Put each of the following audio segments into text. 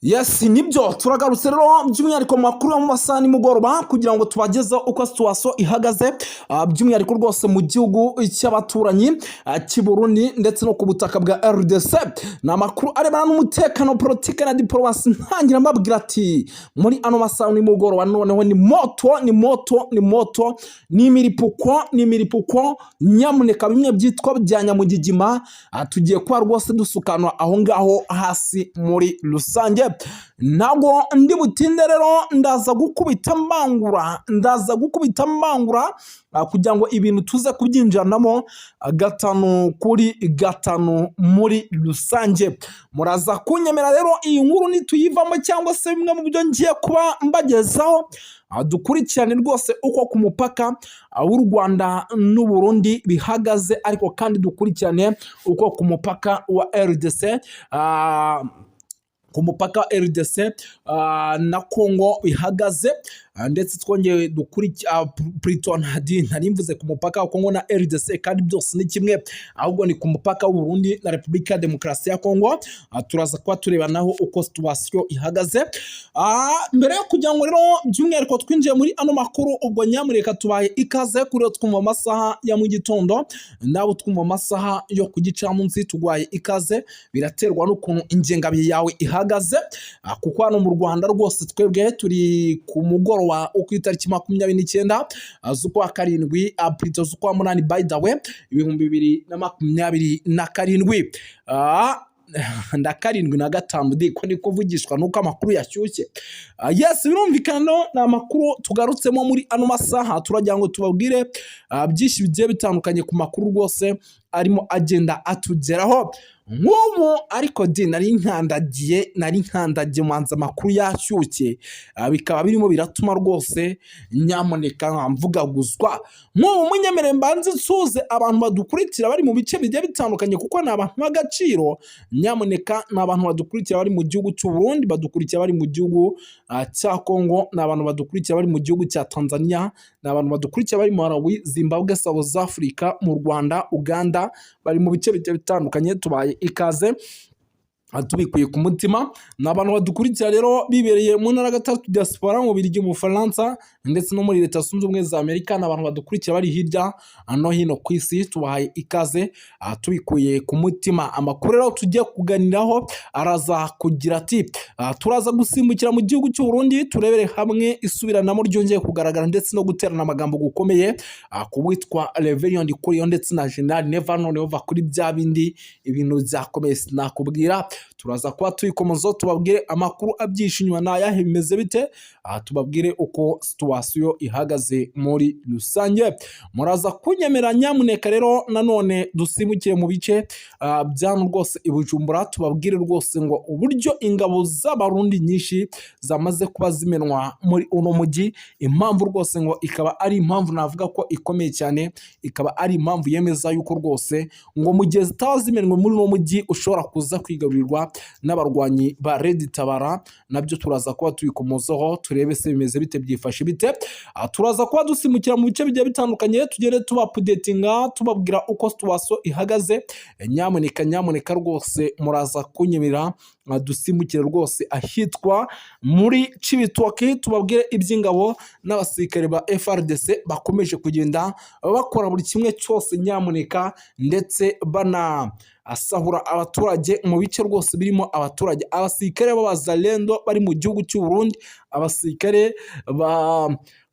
Yes, nibyo, turagarutse rero by'umwihariko mu makuru yo mu masaha nimugoroba kugira ngo tubagezeho uko situation ihagaze, by'umwihariko rwose mu gihugu cy'abaturanyi cy'i Burundi ndetse no ku butaka bwa RDC. Ni amakuru arebana n'umutekano, politike na diplomasi. Ntangira mbabwira ati muri ano masaha nimugoroba noneho ni moto, ni moto, ni moto, ni imiripuko, ni imiripuko. Nyamuneka, bimwe byitwa bya nyamugigima, tugiye kuba rwose dusukanwa aho ngaho hasi muri rusange. Ntabwo ndi butinde rero, ndaza gukubita mbangura, ndaza gukubita mbangura kugira ngo ibintu tuze kubyinjiranamo 5 kuri 5 muri rusange. Muraza kunyemera rero iyi nkuru nituyivamo cyangwa se bimwe mu byo ngiye kuba mbagezaho, dukurikirane rwose uko ku mupaka w'u Rwanda n'u Burundi bihagaze, ariko kandi dukurikirane uko ku mupaka wa RDC, ku mupaka wa RDC na Congo bihagaze, ndetse twongeye dukurikira, plutôt nari mvuze ku mupaka wa Congo na RDC kandi byose ni kimwe, ahubwo ni ku mupaka w'u Burundi na Repubulika ya Demokarasi ya Congo. Turaza kuba tureba naho uko situation ihagaze. Mbere yo kugira ngo rero by'umwihariko twinjiye muri ano makuru, ubwo nyamuneka tubaye ikaze kuri twumva amasaha ya mu gitondo, nawe twumva amasaha yo ku gicamunsi, tugwaye ikaze. Biraterwa n'ukuntu ingengabihe yawe ihagaze, kuko hano mu Rwanda rwose twebwe turi ku mugoroba wo ku itariki 29 z'ukwa karindwi, plutôt z'ukwa munani, by the way, 2027, nda karindwi na gatanu di ko ni kuvugishwa nuko amakuru yashyushye. Yes, birumvikana ni amakuru tugarutsemo muri ano masaha. Turagira ngo tubabwire byinshi bigiye bitandukanye ku makuru rwose arimo agenda atugeraho nk'ubu. Ariko di nari nkandagiye manza amakuru yashyushye, bikaba birimo biratuma rwose nyamuneka mvugaguzwa. Nk'ubu munyemerere mbanze nsuze abantu badukurikira bari mu bice bigiye bitandukanye, kuko ni abantu b'agaciro. Nyamuneka, ni abantu badukurikira bari mu gihugu cy'u Burundi, badukurikira bari mu gihugu cya Congo, ni abantu badukurikira bari mu gihugu cya Tanzania, ni abantu badukurikira bari mu Malawi, Zimbabwe, South Africa, mu Rwanda, Uganda, bari mu bice bigiye bitandukanye. Tubaye ikaze tubikuye ku mutima. Ni abantu badukurikira rero bibereye mu ntara gatatu diaspora, mu Bubiligi, mu Bufaransa ndetse no muri Leta Zunze Ubumwe za Amerika. Ni abantu badukurikira bari hirya no hino ku isi, tubahaye ikaze tubikuye ku mutima. Amakuru rero tugiye kuganiraho araza kugira ati turaza gusimbukira mu gihugu cy'u Burundi, turebere hamwe isubiranamo ryongeye kugaragara ndetse no guterana amagambo gukomeye ku witwa Reverien Ndikuriyo ndetse na General Neva. Noneho va kuri bya bindi, ibintu byakomeye sinakubwira. Turaza kuba tuyikomozaho, tubabwire amakuru abyishe inyuma ni ayahe, bimeze bite, tubabwire uko situation ihagaze muri rusange. Muraza kunyemera nyamuneka rero nanone dusimbukire mu bice byano rwose i Bujumbura, tubabwire rwose ngo uburyo ingabo z'Abarundi nyinshi zamaze kuba zimenwa muri uno mujyi. Impamvu rwose ngo ikaba ari impamvu navuga ko ikomeye cyane, ikaba ari impamvu yemeza yuko rwose ngo mu gihe zitaba zimenwe muri uno mujyi ushobora kuza kwigarurirwa n'abarwanyi ba Red Tabara. Nabyo turaza kuba tubikomozaho, turebe se bimeze bite, byifashe bite. Turaza kuba dusimbukira mu bice bigiye bitandukanye, tugende tuba updatinga, tubabwira uko situation ihagaze. Nyamuneka, nyamuneka rwose muraza kunyemerera dusimbukire rwose ahitwa muri Cibitoke, tubabwire iby'ingabo n'abasirikare ba FARDC bakomeje kugenda bakora buri kimwe cyose, nyamuneka, ndetse bana asahura abaturage mu bice rwose birimo abaturage. Abasirikare b'Abazalendo bari mu gihugu cy'u Burundi, abasirikare ba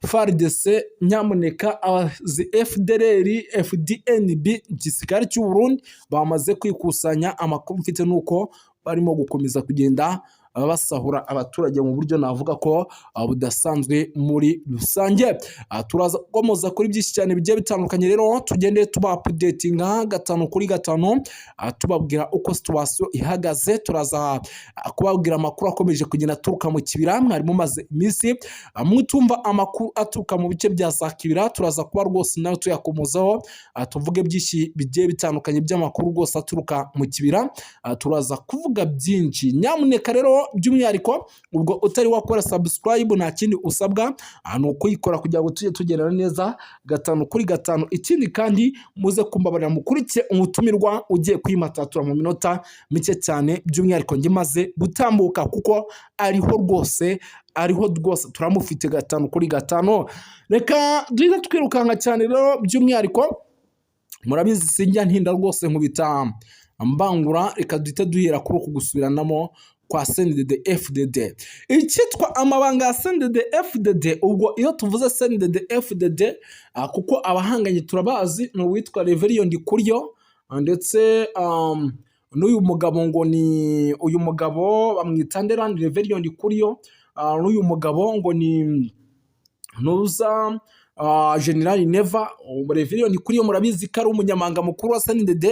FARDC, nyamuneka, abazi FDLR, FDNB, igisirikare cy'u Burundi bamaze kwikusanya. Amakuru mfite nuko barimo gukomeza kugenda basahura abaturage mu buryo navuga ko budasanzwe muri rusange. Turaza gukomoza kuri byinshi cyane bigiye bitandukanye rero, tugende tuba updatinga 5 kuri 5, tubabwira uko situation ihagaze. Turaza kubabwira amakuru akomeje kugenda aturuka mu Kibira. Mwari mumaze iminsi mutumva amakuru aturuka mu bice bya za Kibira, turaza kuba rwose nawe tuyakomozaho, tuvuge byinshi bigiye bitandukanye by'amakuru rwose aturuka mu Kibira. Turaza kuvuga byinshi nyamuneka rero. rero by'umwihariko ubwo utari wakora subscribe, nta kindi usabwa ni ukuyikora kugira ngo tujye tugendana neza gatanu kuri gatanu. Ikindi kandi, muze kumbabarira mukurikire umutumirwa ugiye kwimatatura mu minota mike cyane, by'umwihariko njye maze gutambuka, kuko ariho rwose, ariho rwose, turamufite gatanu kuri gatanu. Reka duhite twirukanka cyane rero. By'umwihariko murabizi, sinjya ntinda rwose, nkubita mbangura. Reka duhite duhera kuri uku gusubiranamo kwa CNDD FDD, icyitwa amabanga ya CNDD FDD. Ubwo iyo tuvuze CNDD FDD, kuko abahanganye turabazi, ni uwitwa Reverien Ndikuriyo ndetse n'uyu mugabo ngo ni uyu mugabo bamwita Nderandi Reverien Ndikuriyo, n'uyu mugabo ngo ni Ntuza General Neva. Reverien Ndikuriyo murabizi ko ari umunyamabanga mukuru wa CNDD.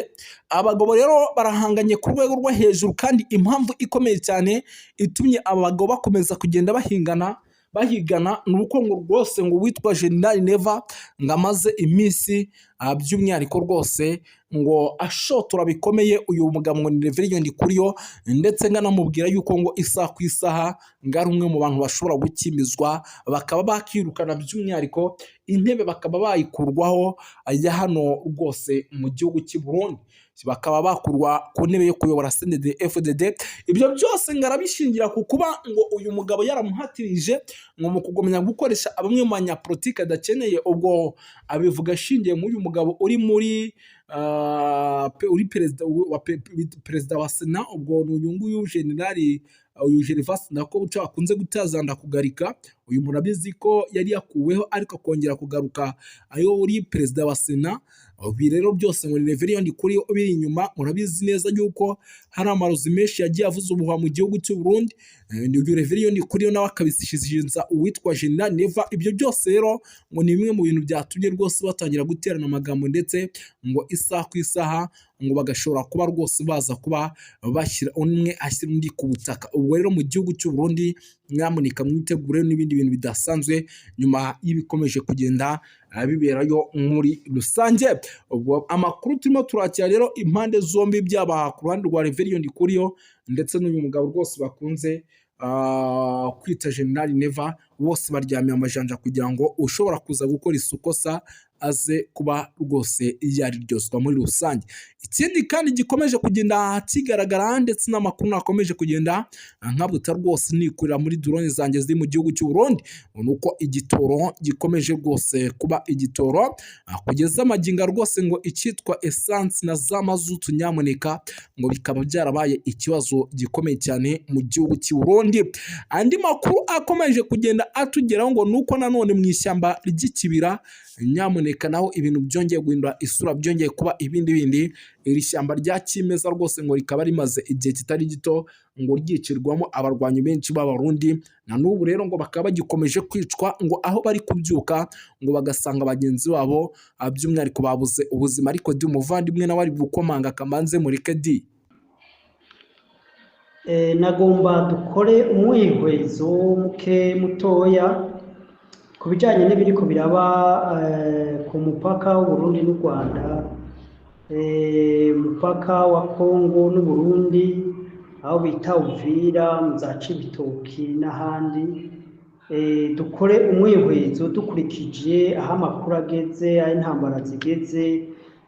Abagabo rero barahanganye ku rwego rwo hejuru, kandi impamvu ikomeye cyane itumye aba bagabo bakomeza kugenda bahingana, bahigana, ni uko ngo rwose ngo uwitwa General Neva ngo amaze iminsi by'umwihariko rwose ngo ashotora bikomeye uyu mugabo ngo ni Reverien Ndikuriyo, ndetse nganamubwira yuko ngo isaha ku isaha ngo ari umwe mu bantu bashobora gukimizwa, bakaba bakirukana, by'umwihariko intebe bakaba bayikurwaho ya hano rwose mu gihugu cy'i Burundi, bakaba bakurwa ku ntebe yo kuyobora CNDD FDD. Ibyo byose ngo arabishingira ku kuba ngo uyu mugabo yaramuhatirije ngo mu kugumya gukoresha bamwe mu banyapolitike adakeneye. Ubwo abivuga ashingiye muri uyu mugabo uri muri uri perezida wa Sena, ubwo ni uyu nguyu Generali uyu Gervais Ndirakobuca akunze gutaza Ndakugarika. Uyu murabizi ko yari yakuweho ariko akongera kugaruka, ayo uri perezida wa Sena. Ibi rero byose ngo ni Reverien Ndikuriyo biri inyuma. Murabizi neza yuko hari amarozi menshi yagiye avuza ubuhuha mu gihugu cy'u Burundi, uyu Reverien Ndikuriyo nawe akabishinja uwitwa General Neva. Ibyo byose rero ngo ni bimwe mu bintu byatumye rwose batangira guterana amagambo, ndetse ngo isaha ku isaha ngo bagashobora kuba rwose baza kuba bashyira umwe ashyira undi ku butaka. Ubwo rero mu gihugu cy'u Burundi, nyamuneka mwitegure n'ibindi bintu bidasanzwe nyuma y'ibikomeje kugenda biberayo muri rusange. Ubwo amakuru turimo turakira rero, impande zombi, byaba ku ruhande rwa Reverien Ndikuriyo ndetse n'uyu mugabo rwose bakunze kwita General Neva, bose baryamiye amajanja kugira ngo ushobora kuza gukora ikosa aze kuba rwose yariryozwa muri rusange. Ikindi kandi gikomeje kugenda kigaragara, ndetse n'amakuru nakomeje kugenda nkabuta rwose nikurira muri drone zanjye ziri mu gihugu cy'u Burundi, ni uko igitoro gikomeje rwose kuba igitoro kugeza amaginga rwose ngo icyitwa essence na za mazutu, nyamuneka, ngo bikaba byarabaye ikibazo gikomeye cyane mu gihugu cy'u Burundi. Andi makuru akomeje kugenda atugeraho ngo ni uko nanone mu ishyamba ry'ikibira, nyamuneka, naho ibintu byongeye guhindura isura, byongeye kuba ibindi bindi. Iri shyamba rya kimeza rwose ngo rikaba rimaze igihe kitari gito ngo ryicirwamo abarwanyi benshi b'Abarundi, na n'ubu rero ngo bakaba bagikomeje kwicwa, ngo aho bari kubyuka ngo bagasanga bagenzi babo by'umwihariko babuze ubuzima. Ariko di umuvandimwe nawe ari gukomanga, akamanze mureke di. Nagomba dukore umwihwezo muke mutoya ku bijyanye n'ibiriko biraba ku mupaka w'Uburundi n'u Rwanda, umupaka wa Kongo n'Uburundi, aho bita Uvira, mu za Cibitoki n'ahandi. Dukore umwihwezo dukurikije aho amakuru ageze, aho intambara zigeze,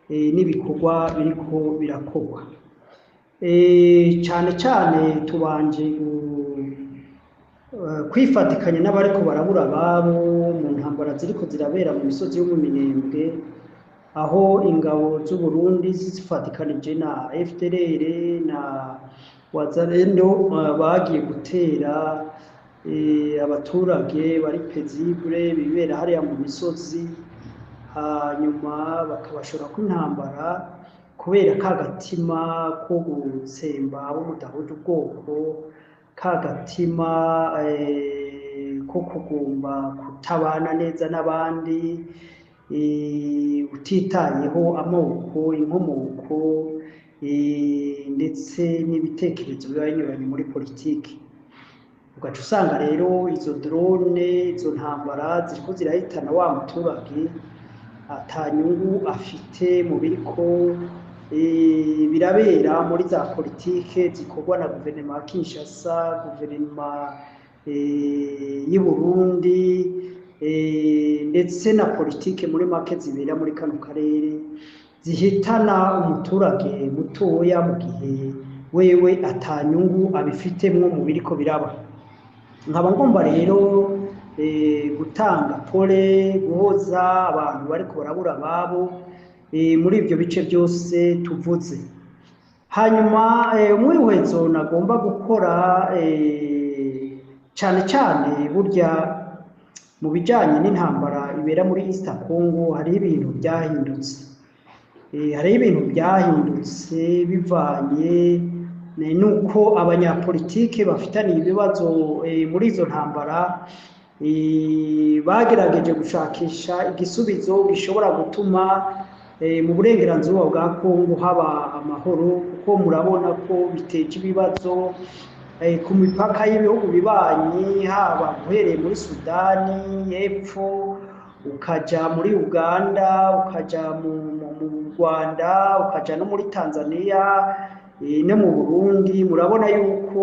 n'ibikorwa biriko birakorwa. Cane cane tubanje kwifatikanya n'abariko barabura ababo mu ntambara ziriko zirabera mu misozi yo mu Minembwe, aho ingabo z'u Burundi zifatikanije na FDLR na Wazalendo bagiye gutera abaturage bari paisible bibera hariya mu misozi, hanyuma bakabashora ko intambara kubera ka gatima ko gutsemba abo mudahuje ubwoko, ka gatima ko kugomba kutabana neza n'abandi, utitayeho amoko, inkomoko, ndetse n'ibitekerezo biba binyuranye muri politiki. Ugaca usanga rero izo drone, izo ntambara ziriko zirahitana wa muturage ata nyungu afite mu biriko. birabera muri za politike zikorwa na guverinoma ya Kinshasa, guverinoma y'u Burundi, ndetse na politike muri make zibera muri kano karere zihitana umuturage mutoya mu gihe wewe atanyungu abifitemwo mu biriko biraba. Nkaba ngomba rero gutanga pole, guhoza abantu bariko barabura ababo muri ibyo bice byose tuvuze. Hanyuma umwihwezo nagomba gukora, cyane cyane burya mu bijyanye n'intambara ibera muri East Congo, hariho ibintu byahindutse. Hariho ibintu byahindutse bivanye nuko abanyapolitike bafitaniye ibibazo muri izo ntambara bagerageje gushakisha igisubizo gishobora gutuma mu burengerazuba bwa Kongo haba amahoro, kuko murabona ko biteje ibibazo ku mipaka y'ibihugu bibanyi, haba uhereye muri Sudani y'Epfo, ukaja muri Uganda, ukaja mu Rwanda, ukaja no muri Tanzania, no mu Burundi. Murabona yuko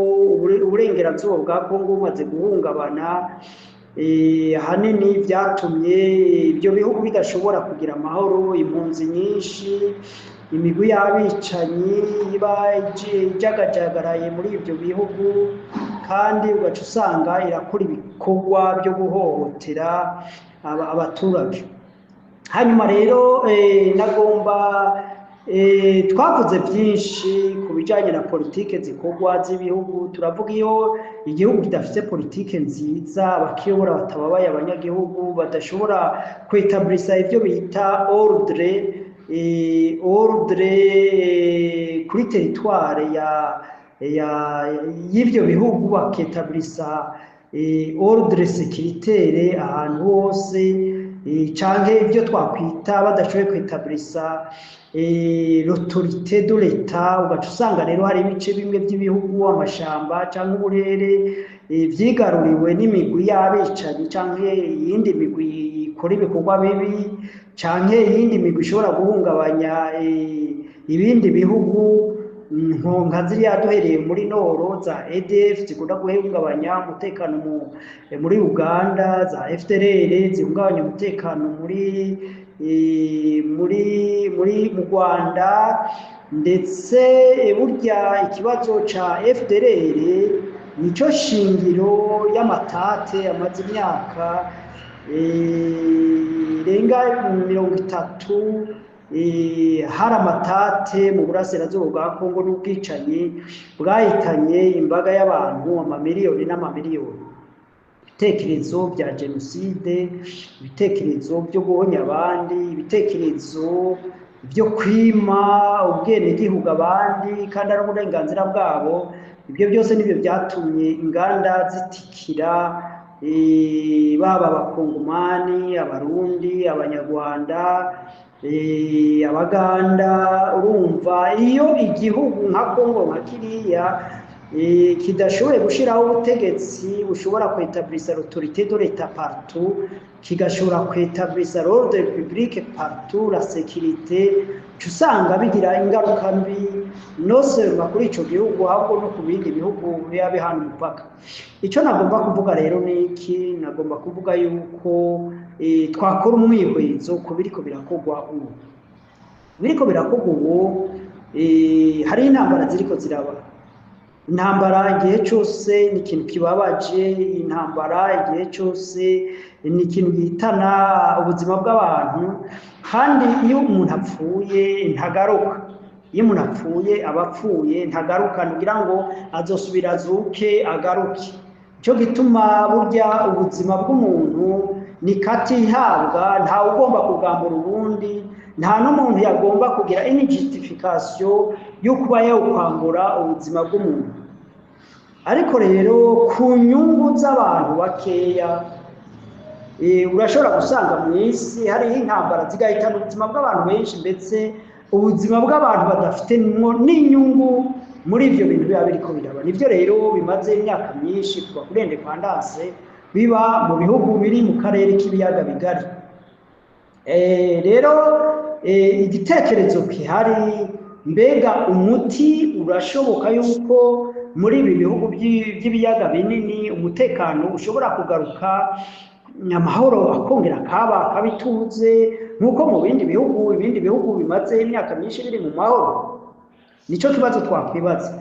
uburengerazuba bwa Kongo bumaze guhungabana, ahanini byatumye ibyo bihugu bidashobora kugira amahoro, impunzi nyinshi, imigwi y'abicanyi iba ijagajagaraye muri ibyo bihugu, kandi ugaca usanga irakora ibikorwa byo guhohotera abaturage. Hanyuma rero nagomba, twavuze byinshi ku bijyanye na politike zikorwa z'ibihugu. Turavuga iyo igihugu kidafite politike nziza, abakiyobora batababaye abanyagihugu, badashobora kwetablisa ibyo bita ordre kuri territoire ya y'ibyo bihugu, baketablisa ordre sécuritaire ahantu hose, canke ibyo twakwita badashoboye kwetablisa l'autorité de l'État, ugaca usanga rero hari ibice bimwe by'ibihugu, amashamba canke uburere, vyigaruriwe n'imigwi y'abicanyi canke iyindi migwi ikora ibikorwa bibi canke iyindi migwi ishobora guhungabanya ibindi bihugu, nka ziriya duhereye muri nord za ADF zikunda guhungabanya umutekano muri Uganda, za FDLR zihungabanya umutekano muri mu Rwanda. Ndetse burya ikibazo ca FDLR nico shingiro y'amatate amaze imyaka irenga 30. Hari amatate mu burasirazuba bwa Kongo n'ubwicanyi bwahitanye imbaga y'abantu amamiliyoni n'amamiliyoni. Ibitekerezo bya jenoside, ibitekerezo byo guhonya abandi, ibitekerezo byo kwima ubwenegihugu abandi kandi ari uburenganzira bwabo, ibyo byose nibyo byatumye inganda zitikira, baba Abakongomani, Abarundi, Abanyarwanda, Abaganda. Urumva iyo igihugu nka Kongo nka kiriya kidashoboye gushyiraho ubutegetsi bushobora kwetablisa l'autorité de l'État partout, kigashobora kwetablisa l'ordre public partout, la sécurité, uca usanga bigira ingaruka mbi non seulement kuri ico gihugu, ahubwo no ku bindi bihugu biba bihana umupaka. Icyo nagomba kuvuga rero ni iki: nagomba kuvuga yuko twakora umwihwezo ku biriko birakorwa ubu. Biriko birakorwa ubu, hari intambara ziriko ziraba. Intambara igihe cyose ni ikintu kibabaje, intambara igihe cyose ni ikintu gihitana ubuzima bw'abantu, kandi iyo umuntu apfuye ntagaruka. Iyo umuntu apfuye aba apfuye, ntagaruka kugira ngo azosubira azuke agaruke. Nicyo gituma burya ubuzima bw'umuntu ni katihabwa, ntawe ugomba kugambura ubundi, nta n'umuntu yagomba kugira une justification yo kuba yawukambura ubuzima bw'umuntu. Ariko rero ku nyungu z'abantu bakeya, urashobora gusanga mu isi hariho intambara zigahitana ubuzima bw'abantu benshi, ndetse ubuzima bw'abantu badafite n'inyungu muri ibyo bintu biba biriko biraba. Nibyo rero bimaze imyaka myinshi kuva kuri indépendance biba mu bihugu biri mu karere k'ibiyaga bigari. Rero igitekerezo gihari Mbega umuti urashoboka yuko muri ibi bihugu by'ibiyaga binini umutekano ushobora kugaruka, amahoro akongera akaba akabituze nk'uko mu bindi bihugu, ibindi bihugu bimaze imyaka myinshi biri mu mahoro? Nico kibazo twakwibaza.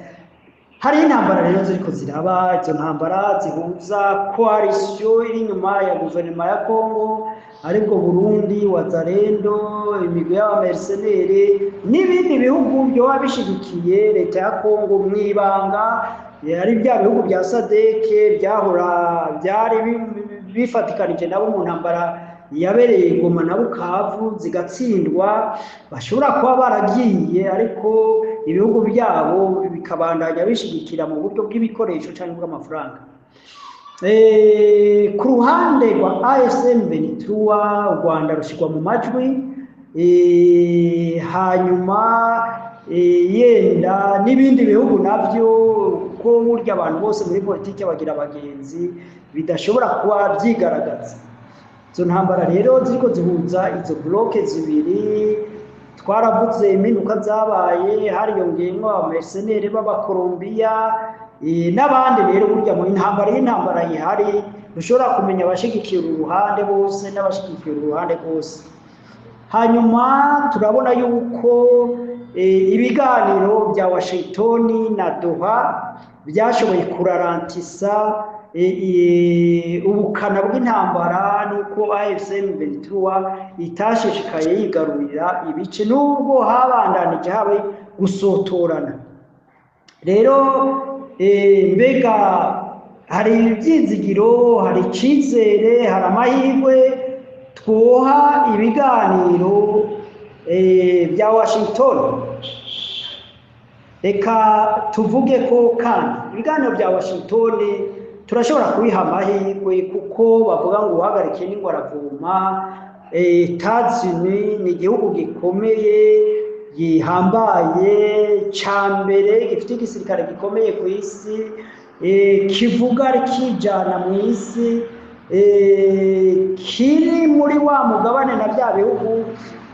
Hari intambara rero ziriko ziraba, izo ntambara zihuza coalition iri inyuma ya guverinoma ya Congo, aribwo Burundi, Wazalendo, imigwi y'abamercenaires n'ibindi bihugu byoba bishigikiye leta ya Congo mw'ibanga, ari bya bihugu bya SADC byahora byari bifatikanije nabo mu ntambara yabereye Goma na Bukavu zigatsindwa, bashobora kuba baragiye ariko ibihugu byabo bikabandanya bishigikira mu buryo bw'ibikoresho cyangwa bw'amafaranga. Ku ruhande rwa AFC M23, u Rwanda rushirwa mu majwi, hanyuma yenda n'ibindi bihugu navyo, kuko burya abantu bose muri politiki bagira abagenzi bidashobora kuba vyigaragaza. Izo ntambara rero ziriko zihuza izo blocs zibiri, twaravuze impinduka zabaye, hariyongeyemwo abamercenaires b'Abakolombiya n'abandi. Rero burya mu intambara y'intambara ihari ntushobora kumenya abashigikiye uru ruhande bose n'abashigikiye uru ruhande bose. Hanyuma turabona yuko ibiganiro bya Washington na Doha byashoboye kurarantisa ubukana bw'intambara, nuko AFC M23 itashishikaye yigarurira ibice nubwo habandanije habe gusotorana. Rero mbega hari ibyizigiro, hari icyizere, hari amahirwe twoha ibiganiro bya Washington? Reka tuvuge ko kandi ibiganiro bya Washington turashobora kubiha amahirwe, kuko bavuga ngo uhagarike n'ingwe aravoma. États-Unis ni igihugu gikomeye, gihambaye, ca mbere gifite igisirikare gikomeye ku isi, kivuga kijana mu isi, kiri muri wa mugabane na bya bihugu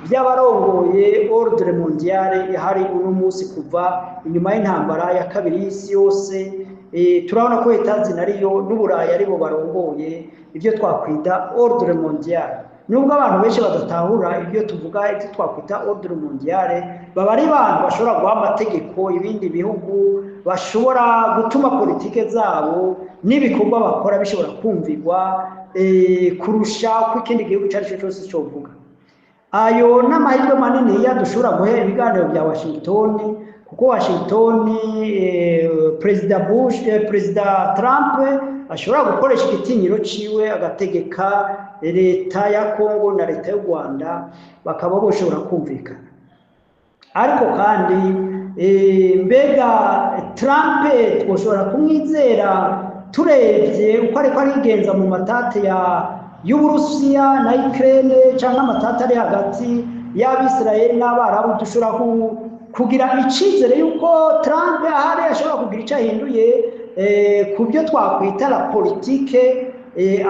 by'abarongoye ordre mondiale ihari uno munsi kuva inyuma y'intambara ya kabiri y'isi yose. Turabona ko États-Unis ariyo n'Uburayi aribo barongoye ibyo twakwita ordre mondiale. Nubwo abantu benshi badatahura ibyo tuvuga, ibyo twakwita ordre mondiale, baba ari bantu bashobora guha amategeko ibindi bihugu, bashobora gutuma politike zabo n'ibikorwa bakora bishobora kumvirwa kurusha uko ikindi gihugu icyo ari cyo cyose cyovuga. Ayo n'amahirwe manini ya dushobora guhera ibiganiro bya Washington, kuko Washington, Perezida Bush, Perezida Trump ashobora gukoresha igitinyiro ciwe agategeka leta ya Congo na leta y'u Rwanda, bakaba boshobora kumvikana. Ariko kandi mbega Trump twoshobora kumwizera turebye uko ariko arigenza mu matate ya y'Uburusiya na Ukraine cyangwa amatata ari hagati y'Abisirayeli n'Abarabu? Dushobora kugira icyizere yuko Trump ahari ashobora kugira icyo ahinduye ku byo twakwita la politique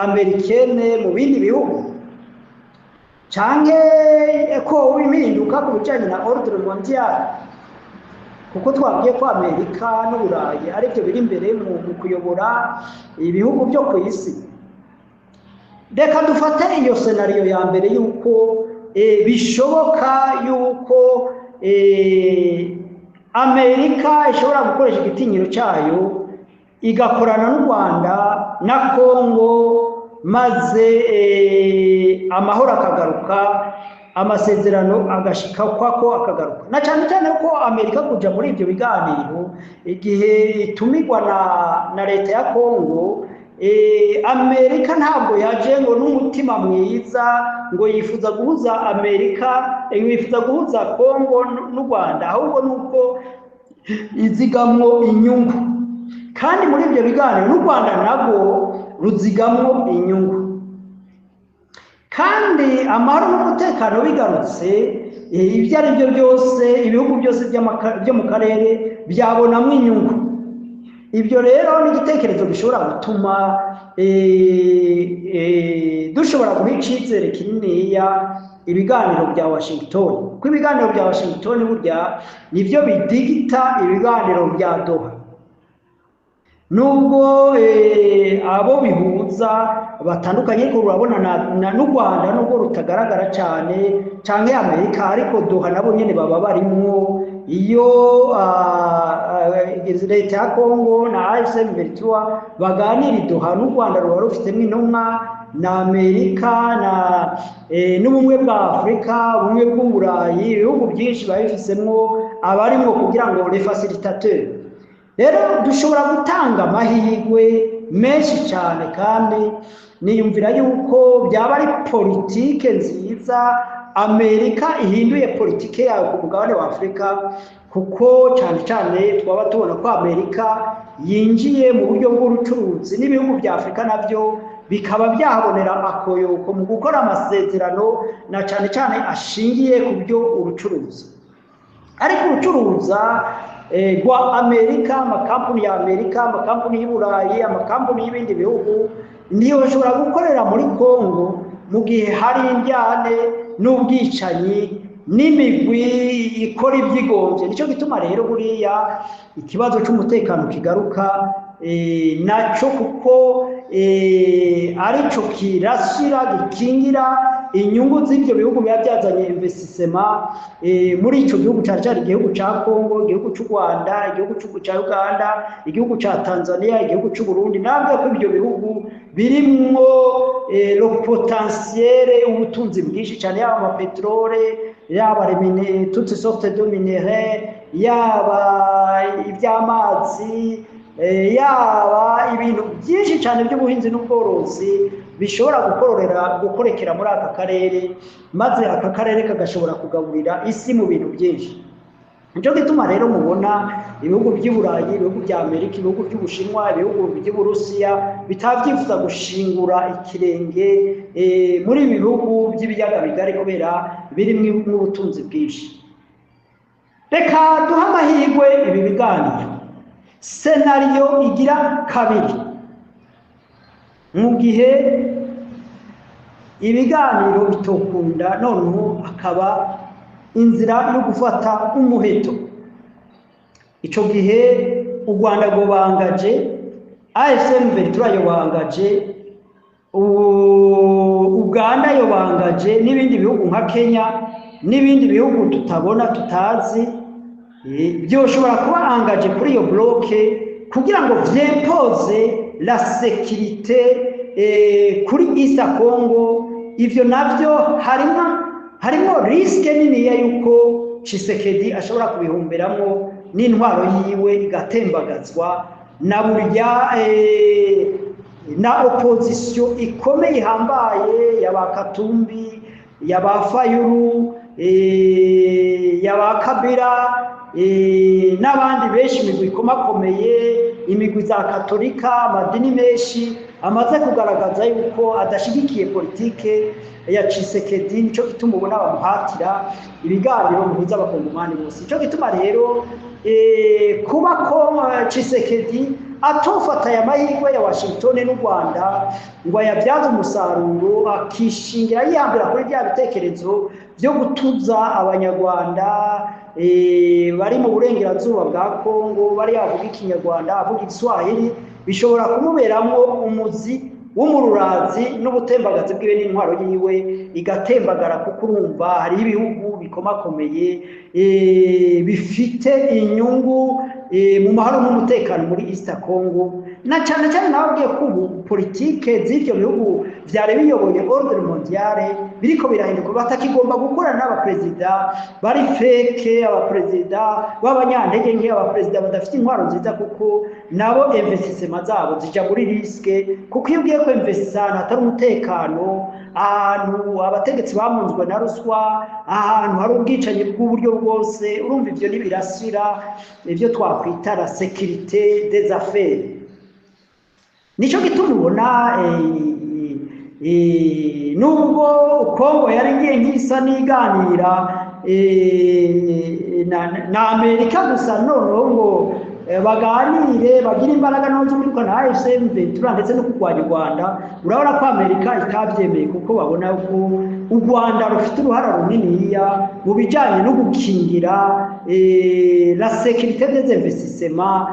américaine mu bindi bihugu, canke ko impinduka ku bijanye na ordre mondial? Kuko twabwiye ko Amerika n'Uburayi aribyo biri imbere mu kuyobora ibihugu byo ku isi. Reka dufate iyo scénario ya mbere yuko bishoboka yuko Amerika ishobora gukoresha igitinyiro cyayo igakorana n'u Rwanda na Congo, maze amahoro akagaruka, amasezerano agashika kwako akagaruka, na cyane cyane ko Amerika kuja muri ibyo biganiro igihe itumirwa na leta ya Congo, Amerika ntabwo yaje ngo n'umutima mwiza, ngo yifuza guhuza Amerika, yifuza guhuza Congo n'u Rwanda, ahubwo nuko izigamwo inyungu. Kandi muri ibyo biganiro n'u Rwanda nabwo ruzigamwo inyungu. Kandi amahoro n'umutekano bigarutse, ibyo ari byo byose, ibihugu byose byo mu karere byabonamo inyungu. Ibyo rero ni igitekerezo gishobora gutuma dushobora guha icyizere kininiya. ibiganiro bya Washington, kuko ibiganiro bya Washington burya nivyo bidigita ibiganiro bya Doha. Nubwo abo bihuza batandukanye, ariko urabona n'u Rwanda nubwo rutagaragara cyane canke Amerika, ariko Doha nabo nyene baba barimwo. Iyo leta ya Congo na AFC M23 baganira i Doha, n'u Rwanda ruba rufitemo intumwa, na Amerika na n'ubumwe bwa Afurika, ubumwe bw'Uburayi, ibihugu byinshi biba bifisemwo abarimwo kugira ngo les facilitateurs. Rero dushobora gutanga amahirwe menshi cyane, kandi niyumvira yuko byaba ari politike nziza Amerika ihinduye politike yayo ku mugabane wa Afurika, kuko cyane cyane twaba tubona ko Amerika yinjiye mu buryo bw'ubucuruzi n'ibihugu bya Afurika, nabyo bikaba byahabonera akoyoko mu gukora amasezerano, na cyane cyane ashingiye ku byo ubucuruzi. Ariko ubucuruza rwa Amerika, amakampani ya Amerika, amakampani y'i Burayi, amakampani y'ibindi bihugu niyo bashobora gukorera muri Congo mu gihe hari indyane n'ubwicanyi n'imigwi ikora ibyigombye. Nicyo gituma rero buriya ikibazo cy'umutekano kigaruka naco, kuko arico kirasira gikingira inyungu z'ibyo bihugu biba byazanye investissement muri ico gihugu, cyane cyane igihugu ca Congo, igihugu cy'u Rwanda, igihugu cya Uganda, igihugu ca Tanzania, igihugu cy'u Burundi. Nabwo ko ibyo bihugu birimwo le potentiel, ubutunzi bwinshi cyane, yaba amapetrole, yaba toutes sortes de minerais, yaba iby'amazi, yaba ibintu byinshi cyane by'ubuhinzi n'ubworozi bishobora gukorera gukorekera muri aka karere, maze aka karere kagashobora kugaburira isi mu bintu byinshi. Nicyo gituma rero mubona ibihugu by'i Burayi, ibihugu bya Amerika, ibihugu by'Ubushinwa, ibihugu by'Uburusiya bitabyifuza gushingura ikirenge muri ibi bihugu by'ibiyaga bigari, kubera birimo ubutunzi bwinshi. Reka duhe amahirwe ibi biganiro. Scénario igira kabiri, mu gihe ibiganiro bitokunda, noneho akaba inzira yo gufata umuheto. Ico gihe u Rwanda rwobangaje, AFC M23 yobangaje, Uganda yobangaje, n'ibindi bihugu nka Kenya n'ibindi bihugu tutabona, tutazi, byoshobora kuba engagé kuri iyo bloc kugira ngo vy'impose la sécurité kuri East Congo. Ivyo navyo harimo risque niniya yuko Tshisekedi ashobora kubihomberamwo n'intwaro yiwe igatembagazwa, na burya na opposition ikomeye ihambaye yaba Katumbi, yaba Fayulu, yaba Kabila n'abandi benshi, imigwi ikomakomeye, imigwi za Katolika, amadini menshi amaze kugaragaza yuko adashigikiye politike ya Tshisekedi. Nico gituma ubona bamuhatira ibiganiro bihuza abakongomani bose. Nico gituma rero kuba ko Tshisekedi atofata aya mahirwe ya Washington n'u Rwanda ngo ayabyaze umusaruro, akishingira yihambira kuri bya bitekerezo byo gutuza abanyarwanda bari mu burengerazuba bwa Kongo, bari avuga ikinyarwanda, avuga igiswahili, bishobora kumuberamwo umuzi w'umururazi n'ubutembagazi bwiwe, n'intwaro yiwe igatembagara, kuko urumva hari ibihugu bikomakomeye bifite inyungu mu mahoro n'umutekano muri East Congo. Na cyane cyane nababwiye ko ubu politike z'ivyo bihugu vyari biyoboye ordre mondiale biriko birahinduka, batakigomba gukorana n'abaperezida bari fake, abaperezida b'abanyantege nke, abaperezida badafite intwaro nziza, kuko nabo investissement zabo zija muri risque, kuko iyo ugiye kwinvestisa ahantu hatari umutekano, ahantu abategetsi bamunzwe na ruswa, ahantu hari ubwicanyi bw'uburyo bwose, urumva ivyo ntibirasira ivyo twakwita la sécurité des affaires. Nico gituma ubona nubwo Kongo yari igiye nk'isa n'iganira na Amerika gusa, noneho ngo baganire, bagire imbaraga naho zo kwirukana AFC M23 ndetse no kurwanya u Rwanda. Urabona ko Amerika itabyemeye, kuko babona ko u Rwanda rufite uruhara runiniya mu bijyanye no gukingira la sécurité des investissements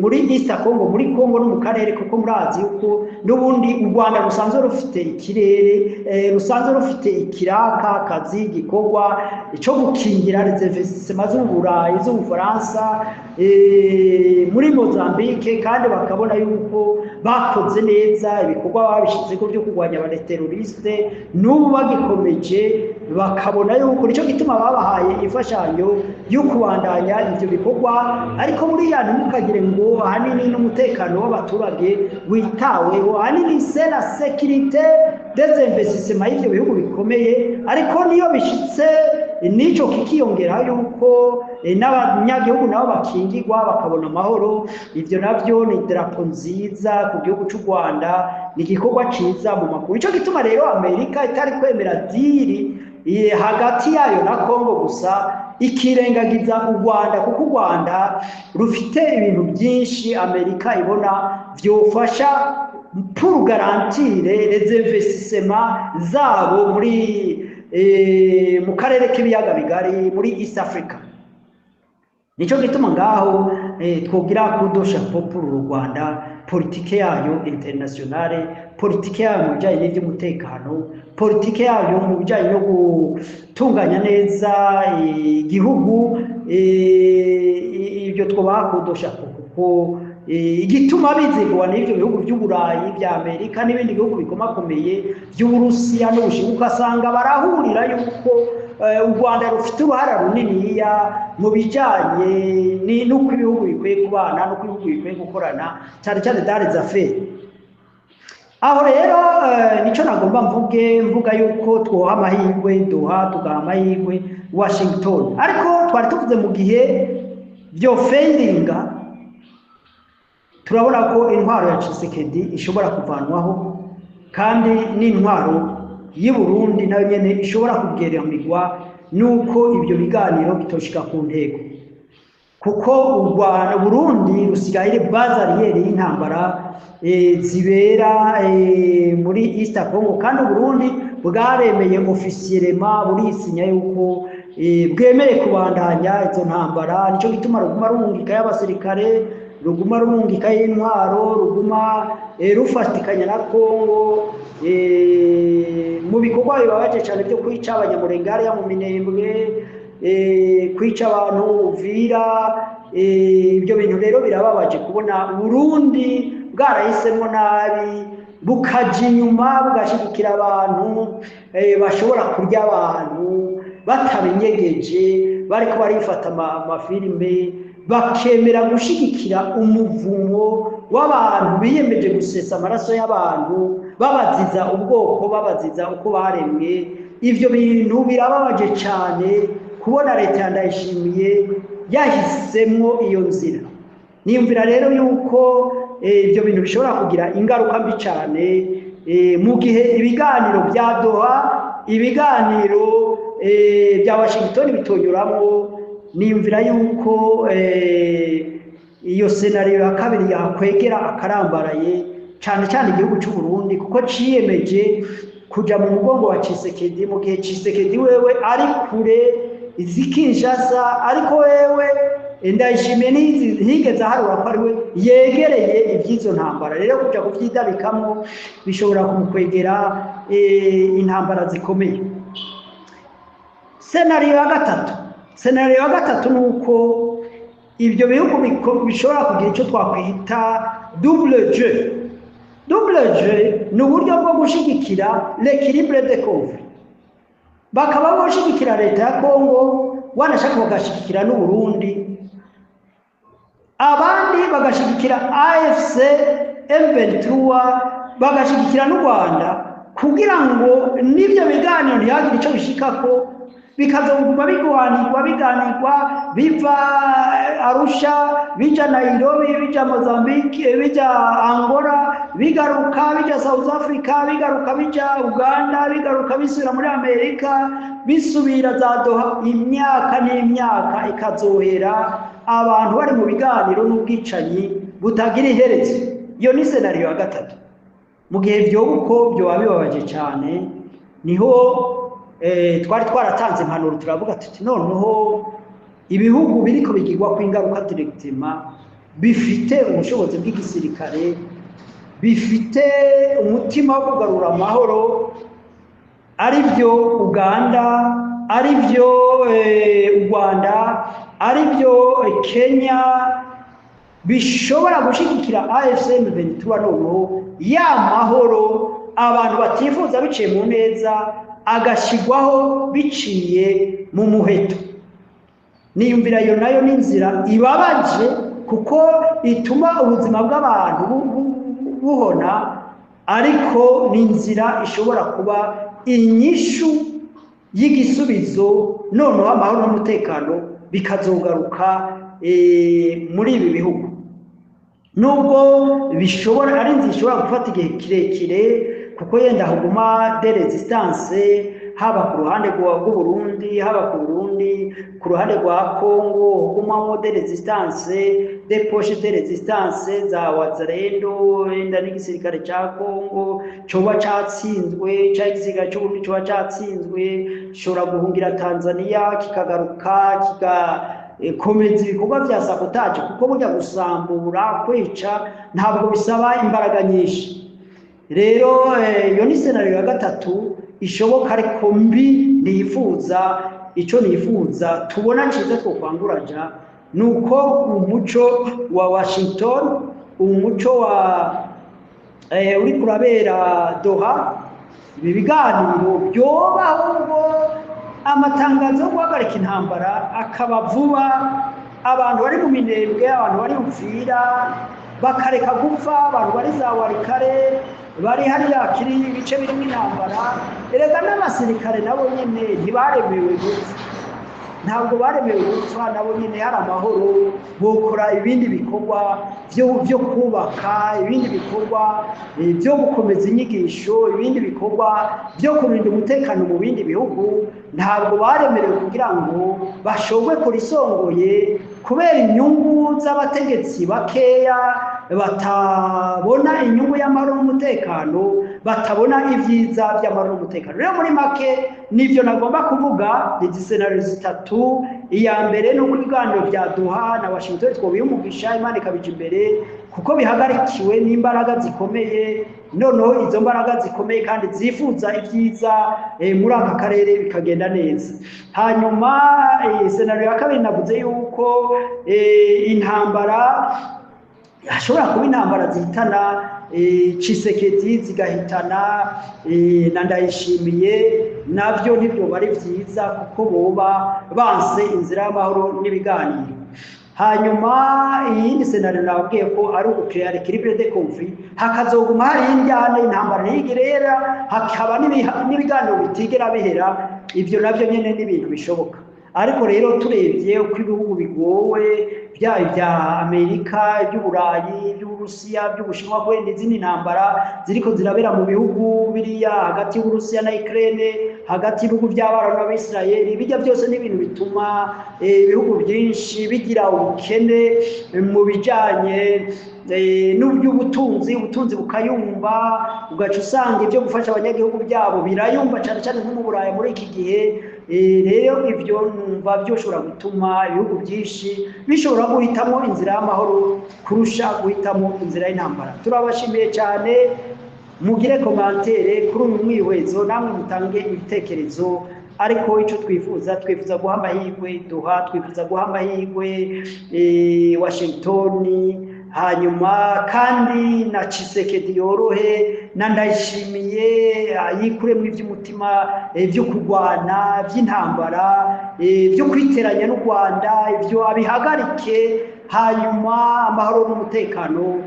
muri East Congo, muri Congo no mu karere, kuko murazi yuko n'ubundi u Rwanda rusanzwe rufite ikirere, rusanzwe rufite ikiraka, akazi, gikorwa cyo gukingira les investissements z'Uburayi, z'Ubufaransa muri Mozambique. Kandi bakabona yuko bakoze neza ibikorwa babishyizeho byo kurwanya aba terroristes, n'ubu bagikomeje. Bakabona yuko nicyo gituma babahaye imfashanyo yo kubandanya ibyo bikorwa. Ariko buriya ntimukagire ngo ahanini n'umutekano w'abaturage witaweho, ahanini c'est la sécurité des investissements y'ibyo bihugu bikomeye. Ariko niyo bishyitse n'icyo kikiyongera yuko n'abanyagihugu nabo bakingirwa, bakabona amahoro, ibyo nabyo ni idarapo nziza ku gihugu cy'u Rwanda, ni igikorwa cyiza mu makuru. Nicyo gituma rero Amerika itari kwemera deal hagati yayo na Congo gusa, ikirengagiza u Rwanda, kuko u Rwanda rufite ibintu byinshi Amerika ibona byofasha pour garantir les investissements zabo muri mu karere k'ibiyaga bigari, muri East Africa. Nicyo gituma ngaho twogira coup de chapeau pour u Rwanda, politike yayo internationale, politike yayo mu bijyanye n'iby'umutekano, politike yayo mu bijyanye no gutunganya neza igihugu. Ibyo twubaha coup de chapeau, kuko igituma bizigwa n'ibyo bihugu by'Uburayi, bya Amerika n'ibindi bihugu bikomakomeye by'Uburusiya n'Ubushinwa, ugasanga barahurira yuko u Rwanda rufite uruhara runiniya mu bijyanye n'uko ibihugu bikwiye kubana, n'uko ibihugu bikwiye gukorana, cyane cyane dans les affaires. Aho rero nicyo nagomba mvuge, mvuga yuko twoha amahirwe Doha, tugaha amahirwe Washington. Ariko twari tuvuze mu gihe byo failinga, turabona ko intwaro ya Tshisekedi ishobora kuvanwaho, kandi n'intwaro y'i Burundi nayo nyene ishobora kugereranirwa nuko ibyo biganiro bitoshika ku ntego, kuko u Rwanda, Burundi rusigaye ari base arrière y'intambara zibera muri East Congo. Kandi Burundi bwaremeye officiellement, burisinya yuko bwemeye kubandanya izo ntambara. Nico gituma ruguma rungika y'abasirikare, ruguma rungika y'intwaro, ruguma rufatikanya na Congo mu bikorwa bibabaje cyane byo kwica Abanyamurenge hariya mu Minembwe, kwica abantu Uvira. Ibyo bintu rero birababaje kubona Burundi bwarahisemo nabi, bukaja inyuma, bugashyigikira abantu bashobora kurya abantu batabinyegeje, bariko barifata amafilime, bakemera gushigikira umuvumo w'abantu biyemeje gusesa amaraso y'abantu, babaziza ubwoko, babaziza uko baremwe. Ivyo bintu birababaje cyane kubona leta ya Ndayishimiye yahisemwo iyo nzira. Niyumvira rero yuko ibyo bintu bishobora kugira ingaruka mbi cyane mu gihe ibiganiro bya Doha, ibiganiro bya Washington bitonyuramo. Niyumvira yuko iyo scénario ya kabiri yakwegera akarambaraye cyane cyane igihugu cy'u Burundi, kuko ciyemeje kuja mu mugongo wa Tshisekedi, mu gihe Tshisekedi wewe ari kure izi Kinshasa, ariko wewe Ndayishimiye ntiyigeze aharura ko ari we yegereye iby'izo ntambara. Rero kuja kuvyidabikamo bishobora kumukwegera intambara zikomeye. Scénario ya gatatu ni uko ibyo bihugu bishobora kugira icyo twakwita double jeu. Double jeu ni uburyo bwo gushigikira l'équilibre de conflit, bakaba boshigikira leta ya Kongo, wanashaka bagashigikira n'u Burundi, abandi bagashigikira AFC M23, bagashigikira n'u Rwanda, kugira ngo n'ibyo biganiro ntihagire icyo bishikako, bikazoguma bigwanirwa, biganirwa, biva Arusha bija Nairobi, bija Mozambique, bija Angola, bigaruka bija South Africa, bigaruka bija Uganda, bigaruka bisubira muri Amerika, bisubira za Doha, imyaka n'imyaka ikazohera. abantu bari mu biganiro n'ubwicanyi butagira iherezo. Iyo ni scénario ya gatatu. Mu gihe vyoba uko, vyoba bibabaje cyane. Niho twari twaratanze impanuro, turavuga tuti: noneho ibihugu biriko bigirwa ko ingaruka directement, bifite ubushobozi bw'igisirikare, bifite umutima wo kugarura amahoro, ari byo Uganda, ari byo u Rwanda, ari byo Kenya, bishobora gushigikira AFC M23, noneho ya mahoro abantu batifuza biciye mu neza agashyirwaho biciye mu muheto. Niyumvira iyo nayo n'inzira ibabaje, kuko ituma ubuzima bw'abantu buhona, ariko ni inzira ishobora kuba inyishu y'igisubizo, noneho amahoro n'umutekano bikazogaruka muri ibi bihugu, nubwo bishobora ari inzira ishobora gufata igihe kirekire, kuko yenda haguma des résistances, haba ku ruhande rw'Uburundi, haba ku Burundi, ku ruhande rwa Congo hagumamo des résistances, des poches de résistance za Wazalendo, wenda n'igisirikare ca Congo coba catsinzwe, canke igisirikare c'Uburundi coba catsinzwe, gishobora guhungira Tanzania, kikagaruka kigakomeza ibikorwa vya sabotage, kuko burya gusambura, kwica ntabwo bisaba imbaraga nyinshi. Rero iyo ni scénario ya gatatu ishoboka, ariko mbi nifuza. Icyo nifuza, tubona cyiza twokwanguraja, ni uko umuco wa Washington, umuco wa uri kurabera Doha, ibi biganiro byoba, ahubwo amatangazo yo guhagarika intambara akaba vuba, abantu bari mu Minembwe, abantu bari Uvira bakareka gupfa, abantu bari za Walikale, bari hariya kiri ibice birimo intambara. Erega n'abasirikare nabo nyene ntibaremewe gupfa, ntabwo baremewe gupfa. Nabo nyene hari amahoro bokora ibindi bikorwa byo kubaka, ibindi bikorwa byo gukomeza inyigisho, ibindi bikorwa byo kurinda umutekano mu bindi bihugu. Ntabwo baremerewe kugira ngo bashogwe kurisongoye kubera inyungu z'abategetsi bakeya batabona inyungu y'amahoro n'umutekano, batabona ibyiza by'amahoro n'umutekano. Rero muri make nibyo nagomba kuvuga, izi scénario zitatu. Iya mbere ni uko ibiganiro bya Doha na Washington twobiha umugisha, Imana ikabija imbere, kuko bihagarikiwe n'imbaraga zikomeye, noneho izo mbaraga zikomeye kandi zifuza ibyiza muri aka karere, bikagenda neza. Hanyuma scénario ya kabiri, navuze yuko intambara hashobora kuba intambara zihitana Tshisekedi, zigahitana na Ndayishimiye. Nabyo ntibyoba ari byiza, kuko boba banse inzira y'amahoro n'ibiganiro. Hanyuma iyindi scénario nababwiye ko ari ugucréa l'équilibre de conflit, hakazoguma hari indyane, intambara ntiyigere ihera, hakaba n'ibiganiro bitigera bihera. Ibyo nabyo nyene ni ibintu bishoboka. Ariko rero turebye uko ibihugu bigowe, byaba ibya Amerika, iby'Uburayi, iby'Uburusiya, iby'Ubushinwa, kubera izindi ntambara ziriko zirabera mu bihugu biriya hagati y'Uburusiya na Ukraine, hagati y'ibihugu by'Abarabu n'Abisirayeli, bijya byose ni ibintu bituma ibihugu byinshi bigira ubukene mu bijanye n'uby'ubutunzi, ubutunzi bukayumba, ugaca usanga ibyo gufasha abanyagihugu byabo birayumba, cyane cyane nko mu Buraya muri iki gihe. Rero ibyo numva byoshobora gutuma ibihugu byinshi bishobora guhitamo inzira y'amahoro kurusha guhitamo inzira y'intambara. Turabashimiye cyane. Mugire commentaire kuri uyu mwihwezo, namwe mutange ibitekerezo. Ariko icyo twifuza, twifuza guha amahirwe Doha, twifuza guha amahirwe Washington, hanyuma kandi na Tshisekedi yorohe, na Ndayishimiye yikuremo iby'umutima byo kurwana, by'intambara, byo kwiteranya n'u Rwanda, ibyo abihagarike, hanyuma amahoro n'umutekano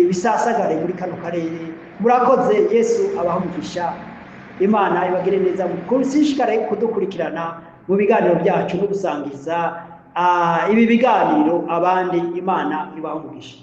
bisasagare muri kano karere. Murakoze. Yesu abaha umugisha, Imana ibagire neza. Mushishikare kudukurikirana mu biganiro byacu no gusangiza ibi biganiro abandi. Imana ibaha umugisha.